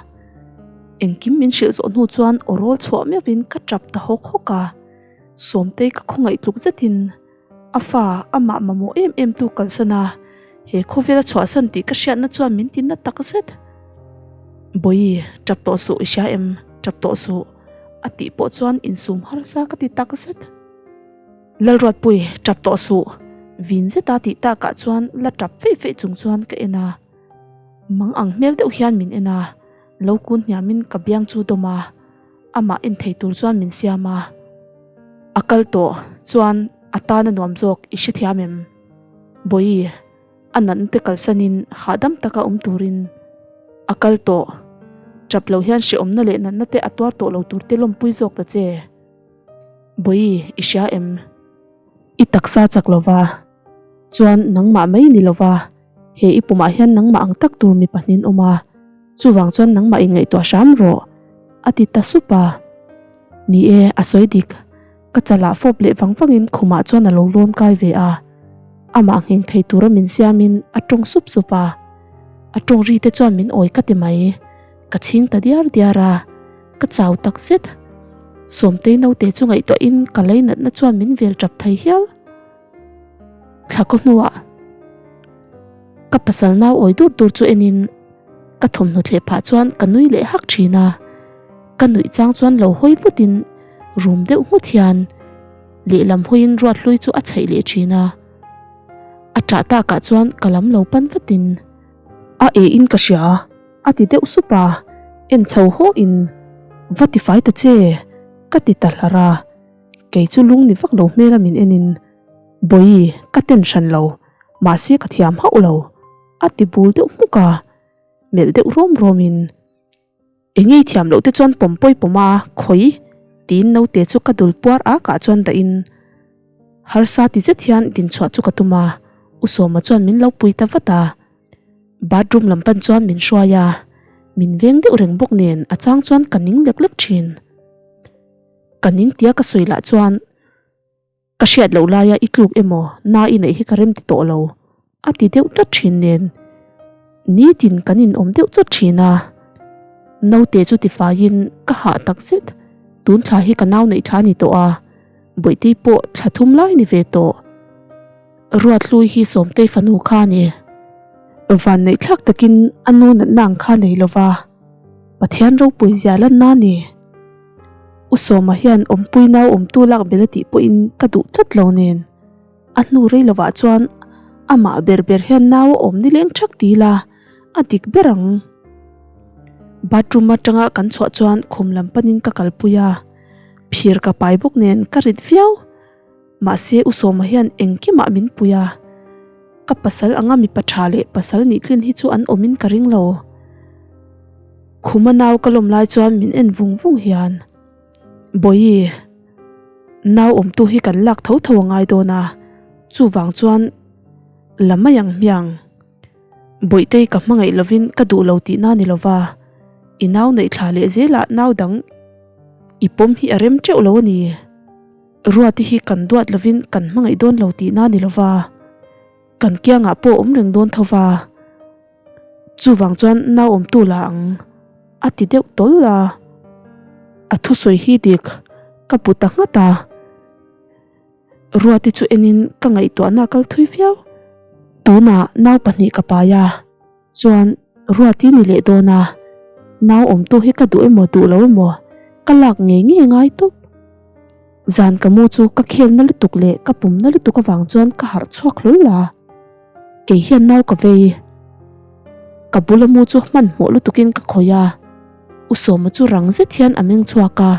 Engkim min hrilh zawh hnu chuan aw rawl chhuah meuhin ka tap ta hawk hawk a. Sawmtei ka khawngaih tluk zetin a fa amah mamawh em em tu kalsan a, he khawvel a chhuahsan tih ka hriatna chuan min ti na tak zet. Bawihi, tap tawh suh i hria em? Tap tawh suh. A tih pawh chuan insum harsa ka ti tak zet. Lalruatpui, tap tawh suh. Vin zeta tih takah chuan la tap feih feih chung chuan ka en a. Mang ang hmel deuh hian min en a, lo kun hniamin ka biang chu dawm a, amah en thei tur chuan min siam a. A kal tawh chuan a tan a nuam zawk i hrethiam em? Bawihi, a natna te kalsanin hahdam taka awm turin a kal tawh. Tap lo hian hrehawmna leh natna te a tuar tawh lo tur te lawmpui zawk ta che. Bawihi, i hria em? I taksa chak lova, chuan nangmah mai ni lova, he i pumah hian nangmah ang tak tur mi pahnin awm a, chuvang chuan nangmah inngaihtuah hram rawh, a ti ta sup a. Ni e, a sawi dik. Ka chalah fawp leh vang vangin khumah chuan a lo lawn kai ve a. Amah ngheng thei tura min siamin a tawng sup sup a. A tawng ri te chuan min awi ka ti mai. Ka chhing ta diar diar a. Ka chau tak zet. Sawmtei naute chu ngaihtuahin ka leinatna chuan min vel tap thei hial. Thla kaw hnuah ka pasal nau awi dur dur chu enin ka thawmhnaw thleh phah chuan ka nui leh hak thin a. Ka nuih chang chuan lo hawi vutin rum deuh nghut hian lehlam hawiin ruat hlui chu a chhaih leh thin a. A ṭah takah chuan ka lam lo pan vatin a e in ka hria. A ti deuh sup a, en chho haw in va ti fai ta che ka ti ta hlar a, kei chu lung ni vak lo hmel a min en in Bawihi ka ten hran lo mahse ka thiam hauh lo a ti bul deuh hmuk a, melh deuh rawm rawm in eng ei thiam loh te chuan pawm pawi pawm a khawi tiin naute chu ka dul puar ak ah chuan dah in harsa ti zet hian dinchhuah chu ka tum a, U Sawma chuan min lo pui ta vat a. Bathroom lam pan chuan min hruai a, min veng deuh reng bawk nen a chang chuan ka ning lek lek thin. Ka ning tia ka sawi lah chuan ka hriat loh laia i tluk emaw na i neih hi ka rem ti tawh lo a ti deuh tlat thin nen nitin kan inawm deuh chawt thin a. Naute chu tifaiin ka hah tak zet, tun thla hi ka nau neih thla a ni tawh a, Bawihtei pawh thla thum lai ni ve tawh. Ruathlui hi Sawmtei fanu kha a ni. Vanneih thlak takin a nu natna ang kha nei lova, Pathian ropui zia lanna a ni. U Sawma hian awmpui nau awmtu lak bel a tih pawhin ka duh tlat lo nen, a hnu rei lovah chuan amah ber ber hian nau a awm nileng thak ti ila a dik ber ang. Bathroom atanga kan chhuah chuan khum lam panin ka kalpui a, phir ka pai bawk nen ka rit viau. Mahse U Sawma hian engkimah min pui a, ka pasal anga mipa tha leh pasal nih tlin hi chu an awmin ka ring lo. Khuma nau ka lawm lai chuan min en vung vung hian, Bawihi, nau awmtu hi kan lak tho tho a ngai dawn a, chuvang chuan la mai ang hmiang. Bawihtei ka hmangaih lovin ka duh lo tihna ni lova, i nau neih thla leh zelah nau dang i pawm hi a rem teuh lo a ni. Ruati hi kan duat lovin kan hmangaih dawn lo tihna ni lova, kan kiangah pawh awm reng dawn tho va. Chuvang chuan nau awmtu la ang a ti deuh tawl a, a thusawi hi dik ka pu ta nghat a. Ruati chu enin ka ngaihtuahna a kal thui viau. Tunah nau pahnih ka pai a, chuan Ruati ni leh dawn a, nau awmtu hi ka duh emaw duh lo emaw ka lak ngei ngei ngai tawp. Zan ka mu chu ka khelna lutuk leh ka pumna lutuk avang chuan ka harh chhuak hlawl a, kei hian nau ka vei. Ka bula mu chu hmanhmawh lutukin ka khawih a, U Sawma chu rang zet hian a meng chhuak a.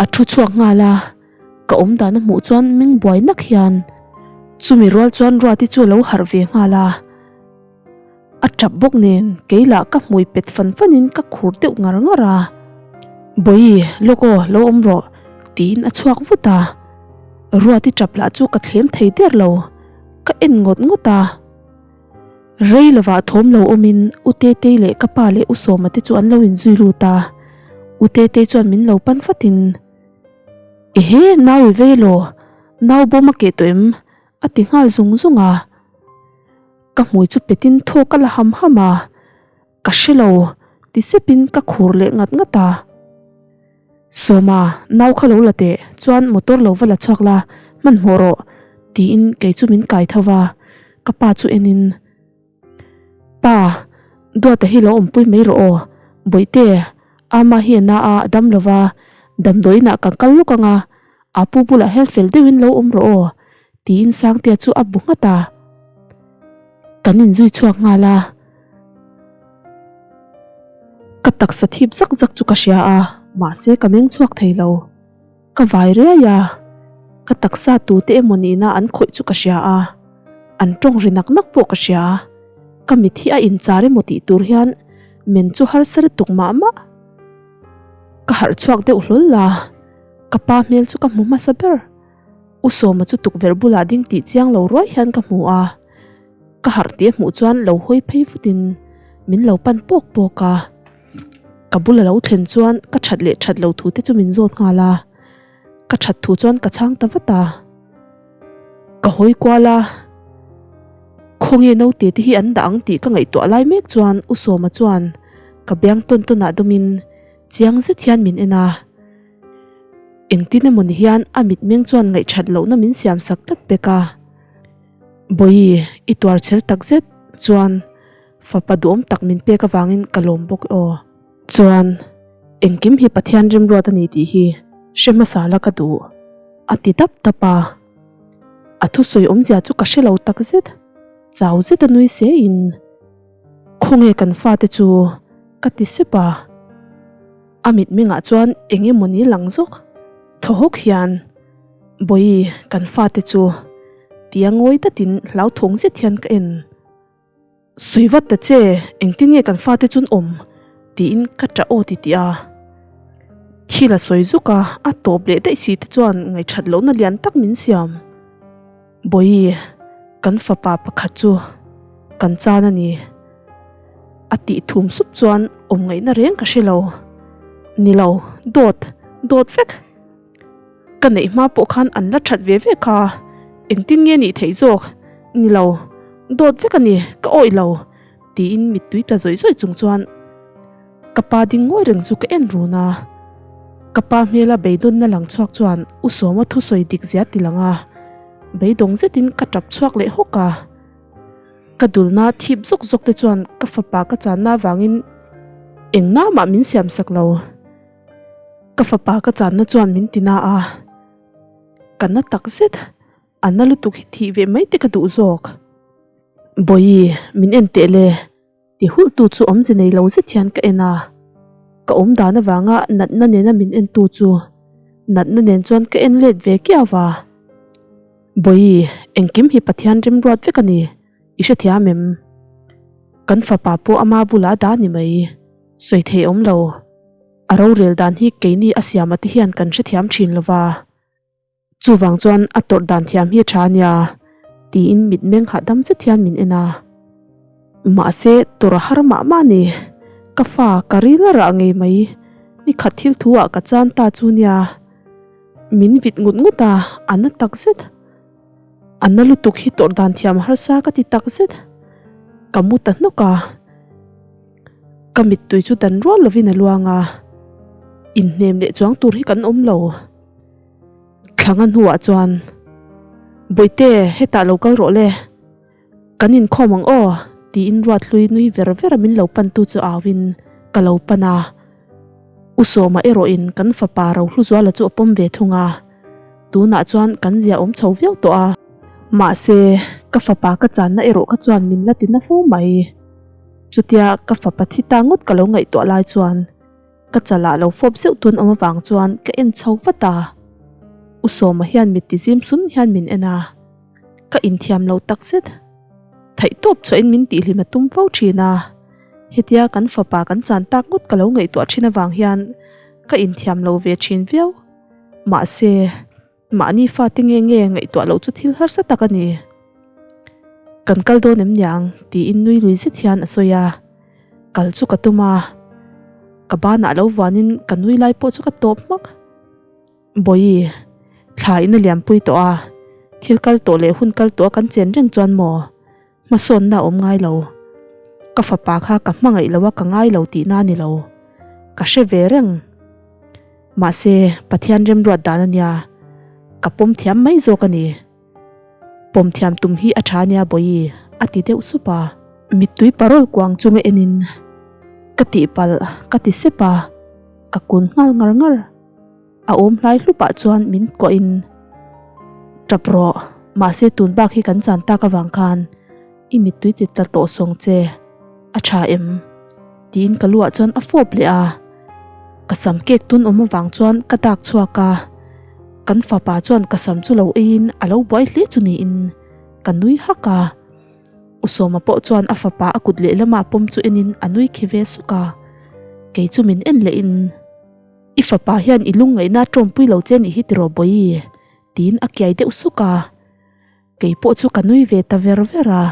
A thu chhuak nghal a, ka awm dan a hmuh chuan meng buai nak hian chumi rual chuan Ruati chu a lo harh ve nghal a. A tap bawk nen kei lah ka hmui pet fan fan in ka khur deuh ngar ngar a. Bawi, lawk aw, lo awm rawh tiin a chhuak vut a. Ruati tap lah chu ka thlem thei der lo, ka en ngawt ngawt a. Rei lovah thawm lo awmin U Tetei leh ka pa leh U Sawma te chu an lo inzui lut a, U Tetei chuan min lo pan vatin, Ehe, nau i vei law, nau bawm a keh tawh em? a ti nghal zung zung a. Ka hmui chu petin thawk a la ham ham a, Ka hre lo, ti sepin ka khur leh ngat ngat a. Sawma, nau kha lo la teh, chuan motor lo va la chhuak la, hmanhmawh rawh, tiin kei chu min kai tho va, ka pa chu enin, Pa, Duata hi lo awmpui mai rawh aw, Bawihte, Ama hi a na a, a dam lo va, damdawiinah kan kal lawk ang a, a pu bulah hian fel deuhin lo awm rawh aw, tiin Sangtea chu a bu nghat a. Kan inzui chhuak nghal a. Ka taksa thip zak zak chu ka hria a, mahse ka meng chhuak thei lo. Ka vai riai a, ka taksa tute emaw nihna an khawih chu ka hria a, an tawng ri nak nak pawh ka hria. Ka mit hi a inchar emaw tih tur hian men chu harsa lutuk mah mah. Ka harh chhuak deuh hlawl a, ka pa hmel chu ka hmu hmasa ber. U Sawma chu tukverh bulah ding tih chiang lo ruai hian ka hmu a, ka harh tih a hmuh chuan lo hawi phei vutin min lo pan pawk pawk a. Ka bula lo thlen chuan ka that leh that lo thu te chu min zawt nghal a, ka that thu chuan ka chhang ta vat a. Ka hawi kual a, khawnge naute te hi an dah ang tih ka ngaihtuah lai mek chuan U Sawma chuan ka biang tawn tawnah dawmin chiang zet hian min en a. Engtin emaw ni hian a mitmeng chuan ngaihthat lohna min siam sak tlat pek a. Bawi, i tuar chhel tak zet chuan fapa duhawm tak min pek avangin ka lawm bawk aw. Chuan, engkim hi Pathian rimruat a ni tih hi hre hmasa la ka duh, a ti dap dap a. A thusawi awmzia chu ka hre lo tak zet, chau zet a nui se in. Khawnge kan fate chu? ka ti sep a. A mitmengah chuan eng emaw ni lang zawk thaw hawk hian, Bawi, kan fate chu tia ngawi datin hlauthawng zet hian ka en. Sawi vat ta che, engtin nge kan fate chuan awm? tiin ka ṭah aw ti tih a. Thil a sawi zuk a, a tawp leh daih si te chuan ngaihṭhat lohna lian tak min siam. Bawi, kan fapa pakhat chu kan chan a ni. A tih thum sup chuan awm ngaihna reng ka hre lo. Ni lo, dawt, dawt vek. Ka neih hma pawh khan an la that ve ve kha. Engtin nge nih theih zawk? Ni lo, dawt vek a ni, ka awih lo, tiin mittui tla zawih zawih chung chuan ka pa ding ngawi reng chu ka en run a. Ka pa hmela beidawnna lang chhuak chuan U Sawma thusawi dik zia ti lang a, beidawng zetin ka tap chhuak leh hawk a. Ka dulna thip zawk zawk te chuan ka fapa ka channa avangin engna mah min siam sak lo. Ka fapa ka channa chuan min ti na a, ka na tak zet, a na lutuk hi thih ve mai te ka duh zawk. Bawi, min en teh le. Ti hulh tu chu awmze nei lo zet hian ka en a, ka awm dan avanga natna nena min en tu chu natna nen chuan ka en let ve kiau va. Bawi, engkim hi Pathian remruat vek a ni, i hrethiam em? Kan fapa pawh ama bulah a dah ni mai, sawi thei awm lo. A rorel dan hi keini a siama te hian kan hrethiam thin lo va. Chuvang chuan a tawrh dan thiam hi a tha ania, tiin mitmeng hahdam zet hian min en a. Mahse tawrh a har mah mah ni. Ka fa ka ril a rah ngei mai. Ni khat thil thu ah ka chan ta chu nia. Min vit ngut ngut a, a na tak zet. A na lutuk hi tawrh dan thiam harsa ka ti tak zet. Ka mu ta hnawk a. Ka mittui chu dan rual lovin a luang a, inhnem leh chuang tur hi kan awm lo. Thlanga hnuah chuan, Bawihte, hetah lo kal rawh le, kan inkhawm ang aw, tiin Ruathlui nui ver ver a min lo pantu chu auin ka lo pan a. U Sawma erawhin kan fapa Rohluzuala chu a pawm ve thung a, tunah chuan kan zia awm chho viau tawh a. Mahse, ka fapa ka channa erawh kha chuan min la ti na fo mai. Chutia ka fapa thi ta ngawt ka lo ngaihtuah lai chuan ka chalah lo fawp zeuh tun awm avang chuan ka en chho vat a. U Sawma hian mit ti zim sun hian min en a, ka inthiam lo tak zet. Theihtawp chhuahin min tihhlim a tum fo thin a, hetia kan fapa kan chan tak ngawt ka lo ngaihtuah thin avang hian ka inthiam lo ve thin viau. Mahse. Mahni fate nge nge ngaihtuah loh chu thil harsa tak a ni. Kan kal dawn em niang tiin nui lui zet hian a sawi a, kal chu ka tum a, ka banah lo vuanin ka nui lai pawh chu ka tawp hmak. Bawihi, thla in a lianpui tawh a, thil kal tawh leh hun kal tawh a kan chen reng chuan maw? Hmasawnna a awm ngai lo. Ka fapa kha ka hmangaih lo a ka ngai lo tihna a ni lo. Ka hre ve reng. Mahse, Pathian remruat dan a nia. Ka pawm thiam mai zawk a ni. Pawm thiam tum hi a tha nia Bawihi, a ti deuh sup a. Mittui parawl kuang chunga enin ka tihpalh ka ti sep a, ka kun nghal ngar ngar. A awm hlai hlupah chuan min kuahin tap rawh, mahse tun bak hi kan chan tak avang khan i mittui ti tla tawh sawng che, a tha em? tiin ka luah chuan a fawp leh a, ka sam kek tun awm avang chuan ka dak chhuak a, kan fapa chuan ka sam chu lo eiin a lo buai hle chu niin ka nui hak a, U Sawma pawh chuan a fapa a kut lehlamah pawm chu enin a nui khi ve suk a, kei chu min en lehin. I fapa hian i lungngaihna a tawmpui lo che nih hi tiraw Bawihi? tiin a kiai deuh suk a, kei pawh chu ka nui ve ta ver ver a.